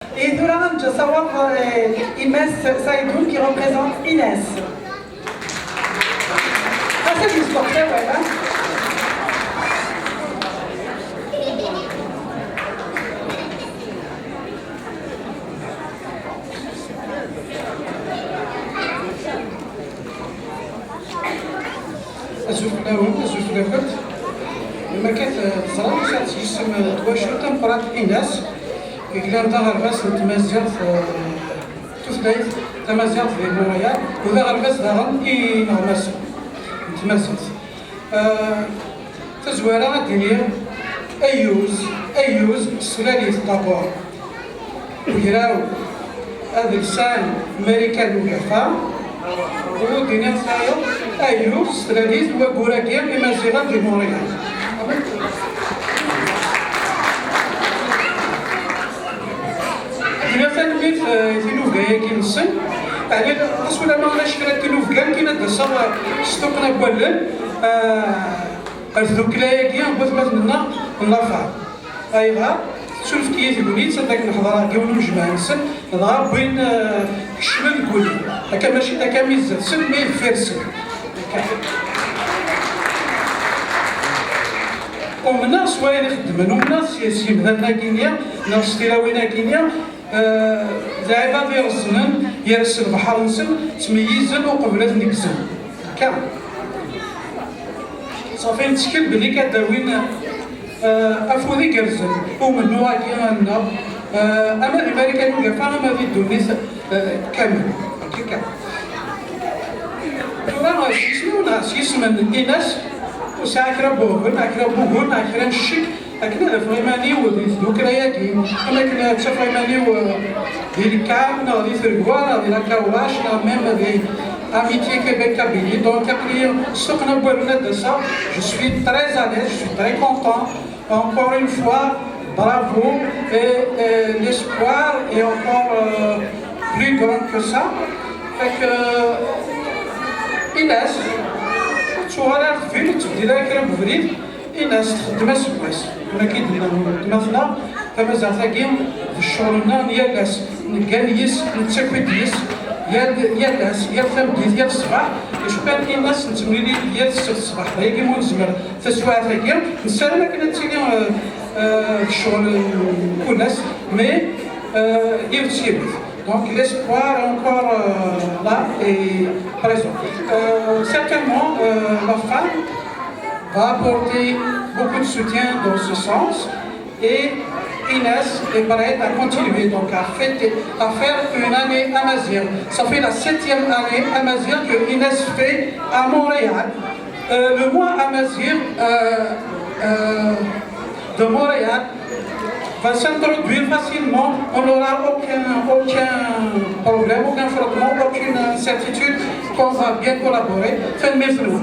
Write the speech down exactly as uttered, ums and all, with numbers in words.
Et tura ad neǧǧ asawaḍ, euh, i Mass Saïdou qui représente Inès. Ɣas ad yesbeɣ awal, ha? Azul fell-awen, azul fell-akent. Lemmer kan teẓram, ass-a s yisem n twacult tameqqrant Inès, yellan d aɣerbaz n tmaziɣt, eh, tutlayt tamaziɣt di Montréal, u d aɣerbaz daɣen i ineɣmasen n tmaziɣt. Eh, tazwara ad d-iniɣ ayyuz, ayyuz s tlalit d'abord. Ugraw adelsan Marikan Ugafa, u d-iniɣ tayeḍ ayyuz s tlalit n wayyur-agi Imaziɣen di Montréal. Iniɣ tanemmirt, eh, i tinubga-agi-nsen. Ɛni ɣas ulamma ulac kra n tinubga, nekkini ad d-aseɣ, eh, s tuqqna n wallen, eh, ar tdukla-agi n watmaten-nneɣ n Lafar. Ayɣer? Tettunefk-iyi tegnit, anda akken ḥeḍreɣ deg yiwen n unejmaɛ-nsen, dɣa wwin, eh, kecmen deg wul-iw. Akka mačči d akamizet-sen, mi deffir-sen. Akka. Umneɣ s wayen i xeddmen, umneɣ s, s yimdanen-agi-nni, neɣ s tilawin-agi-nni, eh, d lɛibad ireẓẓnen, yersen lebḥer-nsen, ttmeyyizen uqbel ad ten-ggzen. Akka. Ṣafi, nettkel belli ad d-awin, eh, afud igerrzen i umennuɣ-agi-nneɣ, eh, ama di Marikan Ugafa, ama di ddunit, eh, kamel. Akka. Tura, s yisem-iw neɣ s yisem n Ines, ur sɛiɣ kra n wuguren, neɣ kra n wuguren, neɣ kra n ccek, akken ad afeɣ iman-iw di tdukla-agi, am akken ad ttafeɣ iman-iw, eh, di lkam, neɣ di tregwa, neɣ di la Kaouache, neɣ même di Amitié Québec Kabylie. Donc, aql-iyi s tuqqna n wallen ad d-aseɣ, je suis très à l'aise, je suis très content. Encore une fois, bravo, et, et l'espoir est encore, euh, plus grand que ça. Fait que, euh, Inès, ur ttuɣal ara deffir, ur tebdil ara kra n ubrid. Ines txeddem aseggas. Tura akka i d-nnan weltma-tneɣ, tamaziɣt-agi d ccɣel-nneɣ n yal ass. Neggan yis, nettaki-d yis, yal, yal ass, yal tameddit, yal ṣṣbeḥ. D acu kan, Ines nettemlili yal ssebt ṣṣbeḥ. Dayagi mu nezmer taswiɛt-agi, nessaram akken ad tili, euh, euh, d ccɣel n kul ass, mais, euh, yiwet s yiwet. Donc l'espoir est encore, euh, là et présent. Euh, certainement, euh, la femme va apporter beaucoup de soutien dans ce sens et Inès est prête à continuer, donc à fêter, à faire une année amazigh. Ça fait la septième année amazigh que Inès fait à Montréal. Euh, le mois amazigh, euh, euh, de Montréal va s'introduire facilement. On n'aura aucun, aucun problème, aucun frottement, aucune incertitude qu'on va bien collaborer. Faites mes flous.